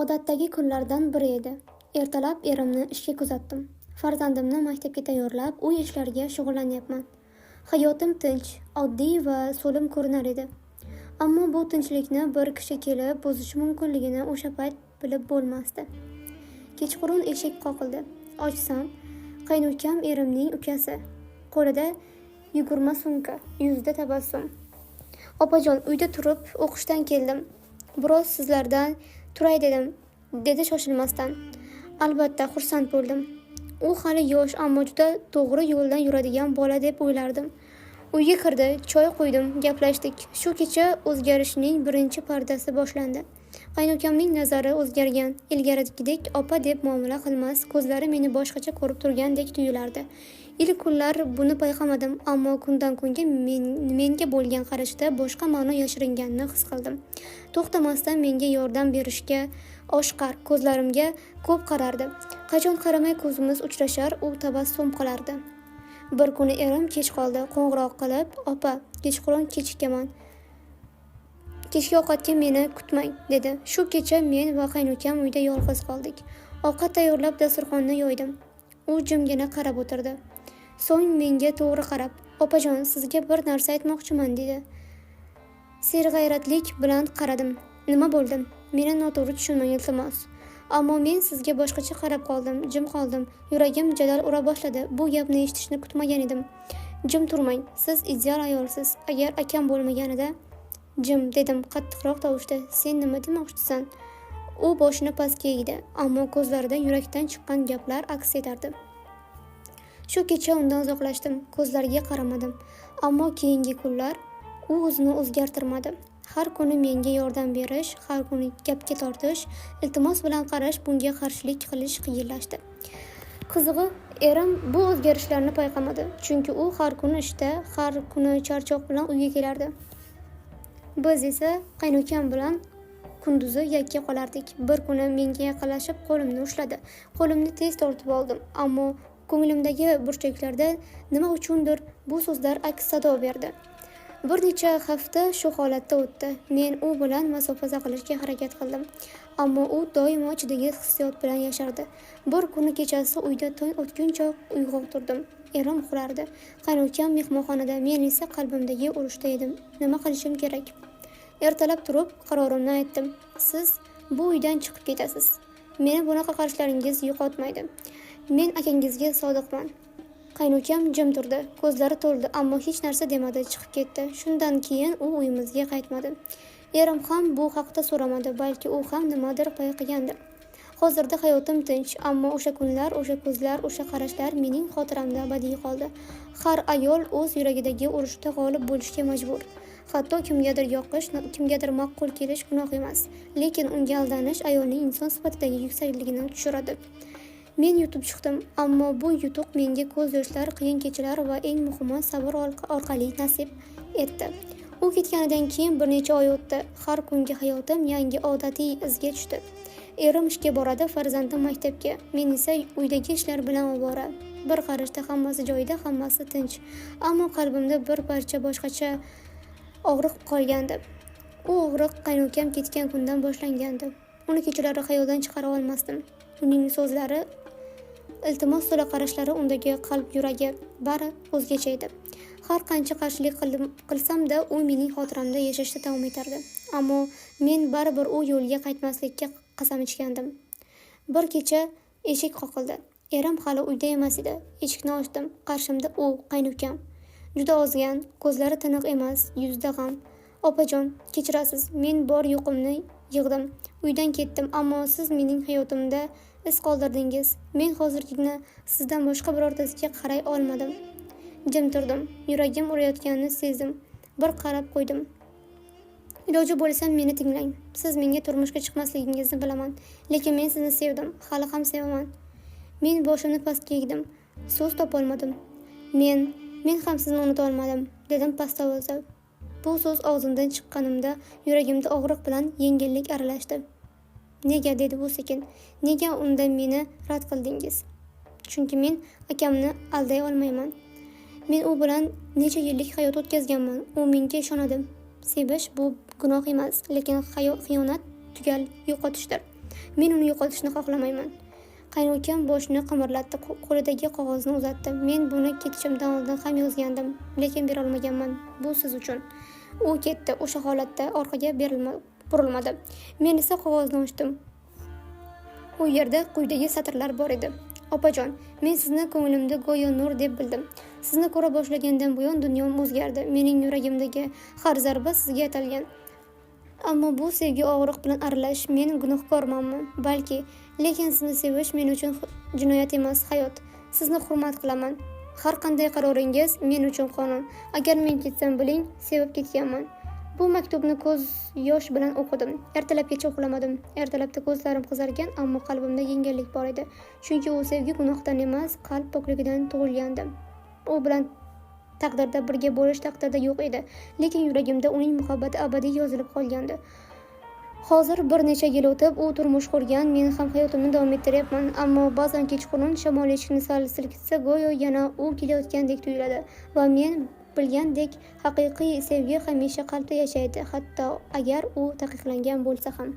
Odatdagi kunlardan biri edi. Ertalab erimni ishga kuzatdim. Farzandimni maktabga tayyorlab, uy ishlariga shug'ullanyapman. Hayotim tinch, oddiy va so'lim ko'rinar edi. Ammo bu tinchlikni bir kishi kelib buzishi mumkinligini o'sha payt bilib bo'lmasdi. Kechqurun eshik qoqildi. Ochsam, qaynukam, erimning ukasi. Qo'lida yugurma sumka, yuzida tabassum. "Opajon, uyda turib o'qishdan keldim. Biroz sizlardan turay dedim", dedi shoshilmasdan. Albatta, xursand bo'ldim. U hali yosh, ammo juda to'g'ri yo'ldan yuradigan bola deb o'ylardim. Uyga kirdi, choy quydim, gaplashdik. Shu kecha o'zgarishning birinchi pardasi boshlandi. Qaynukamning nazari o'zgargan, ilgarigidek opa deb muomala qilmas, ko'zlari meni boshqacha ko'rib turgandek tuyulardi. Ilk kunlar buni payqamadim, ammo kundan kunga menga bo'lgan qarashida boshqa ma'no yashiringanini his qildim. To'xtamasdan menga yordam berishga oshiqar, ko'zlarimga ko'p qarardi. Qachon qaramay ko'zimiz uchrashar, u tabassum qilardi. Bir kuni erim kech qoldi. Qo'ng'iroq qilib, "Opa, kechqurun kechikaman. Kechki ovqatga meni kutmang", dedi. Shu kecha men va qaynukam uyda yolg'iz qoldik. Ovqat tayyorlab, dasturxonni yoydim. U jimgina qarab o'tirdi. So'ng menga to'g'ri qarab, "Opajon, sizga bir narsa aytmoqchiman", dedi. Serg'ayratlik bilan qaradim. "Nima bo'ldi? Meni noto'g'ri tushunmang, iltimos. Ammo men sizga boshqacha qarab qoldim, jim qoldim. Yuragim jadal ura boshladi. Bu gapni eshitishni kutmagan edim. "Jim turmang. Siz ideal ayolsiz. Agar akam bo'lmaganida". "Jim", dedim qattiqroq tovushda. "Sen nima demoqchisan?" U boshini pastga egdi, ammo ko'zlarida yurakdan chiqqan gaplar aks etardi. Shu kecha undan uzoqlashdim, ko'zlariga qaramadim. Ammo keyingi kunlar u o'zini o'zgartirmadi. Har kuni menga yordam berish, har kuni gapga tortish, iltimos bilan qarash, bunga qarshilik qilish qiyinlashdi. Qizig'i, erim bu o'zgarishlarni payqamadi, chunki u har kuni ishda, har kuni charchoq bilan uyga kelardi. Biz esa qaynukam bilan kunduzi yakka qolardik. Bir kuni menga yaqinlashib qo'limni ushladi. Qo'limni tez tortib oldim, ammo ko'nglimdagi burchaklarda nima uchundir bu so'zlar aks sado berdi. Bir necha hafta shu holatda o'tdi. Men u bilan masofa saqlashga harakat qildim, ammo u doimo ichidagi hissiyot bilan yashardi. Bir kuni kechasi uyda tong otguncha uyg'oq turdim. Erim uxlardi. Qaynukam mehmonxonada, men esa qalbimdagi urushda edim. Nima qilishim kerak? Ertalab turib qarorimni aytdim. "Siz bu uydan chiqib ketasiz. Meni bunaqa qarashlaringiz yo'qotmaydi. Men akangizga sodiqman." Qaynukam jim turdi. Ko'zlari to'ldi, ammo hech narsa demadi, chiqib ketdi. Shundan keyin u uyimizga qaytmadi. Erim ham bu haqda so'ramadi, balki u ham nimadir payqagandir. Hozirda hayotim tinch, ammo o'sha kunlar, o'sha ko'zlar, o'sha qarashlar mening xotiramda abadiy qoldi. Har ayol o'z yuragidagi urushda g'olib bo'lishga majbur. Hatto kimgadir yoqish, kimgadir ma'qul kelish gunoh emas, lekin unga aldanish ayolning inson sifatidagi yuksakligini tushiradi. Men yutib chiqdim, ammo bu yutuq menga ko'z yoshlar, qiyin kechalar va eng muhimi sabr orqali nasib etdi. U ketganidan keyin bir necha oy o'tdi. Har kungi hayotim yangi odatiy izga tushdi. Erim ishga boradi, farzandim maktabga. Men esa uydagi ishlar bilan ovora. Bir qarashda hammasi joyida, hammasi tinch. Ammo qalbimda bir parcha boshqacha og'riq qolgandi. U og'riq qaynukam ketgan kundan boshlangandi. Uni kechalari xayoldan chiqara olmasdim. Uning so'zlari, iltimos to'la qarashlari, undagi qalb, yuragi bari o'zgacha edi. Har qancha qarshilik qilsam-da, u mening xotiramda yashashda davom etardi. Ammo men baribir u yo'lga qaytmaslikka qasam ichgandim. Bir kecha eshik qoqildi. Erim hali uyda emas edi. Eshikni ochdim. Qarshimda u, qaynukam. Juda ozgan, ko'zlari tiniq emas, yuzida g'am. "Opajon, kechirasiz, men bor yo'qimni yig'dim. Uydan ketdim, ammo siz mening hayotimda iz qoldirdingiz. Men hozirgina sizdan boshqa birortasiga qaray olmadim." Jim turdim. Yuragim urayotganini sezdim. Bir qarab qo'ydim. "Iloji bo'lsa, meni tinglang. Siz menga turmushga chiqmasligingizni bilaman, lekin men sizni sevdim, hali ham sevaman." Men boshimni pastga egdim. So'z topolmadim. Men ham sizni unuta olmadim", dedim past ovozda. Bu so'z og'zimdan chiqqanimda yuragimda og'riq bilan yengillik aralashdi. "Nega?", dedi u sekin. "Nega unda meni rad qildingiz?" "Chunki men akamni alday olmayman. Men u bilan necha yillik hayot o'tkazganman. U menga ishonadi. Sevish bu gunoh emas, lekin xiyonat tugal yo'qotishdir." Men uni yo'qotishni xohlamayman. Qaynukam boshini qimirlatdi, qo'lidagi qog'ozni uzatdi. Men buni ketishimdan oldin ham yozgandim, lekin berolmaganman. Bu siz uchun. U ketdi, o'sha holatda orqaga burilmadi. Men esa qog'ozni ochdim. U yerda quyidagi satrlar bor edi. Opajon, men sizni ko'nglimda go'yo nur deb bildim. Sizni ko'ra boshlagandan buyon dunyom o'zgardi. Mening yuragimdagi har zarba sizga atalgan. Ammo bu sevgi og'riq bilan aralash. Men gunohkormanmi? Balki, lekin sizni sevish men uchun jinoyat emas, hayot. Sizni hurmat qilaman. Har qanday qaroringiz men uchun qonun. Agar men ketsam, biling, sevib ketganman. Bu maktubni ko'z yosh bilan o'qidim. Ertalabgacha uxlamadim. Ertalabda ko'zlarim qizargan, ammo qalbimda yengillik bor edi. Chunki u sevgi gunohdan emas, qalb pokligidan tug'ilgandi. U bilan taqdirda birga bo'lish taqdirda yo'q edi, lekin yuragimda uning muhabbati abadiy yozilib qolgandi. Hozir bir necha yil o'tib, u turmush qurgan, men ham hayotimni davom ettiryapman. Ammo ba'zan kechqurun shamol eshikni sal silkitsa, go'yo yana u kelayotgandek tuyuladi va men bilgandek, haqiqiy sevgi hamisha qalbda yashaydi, hatto agar u taqiqlangan bo'lsa ham.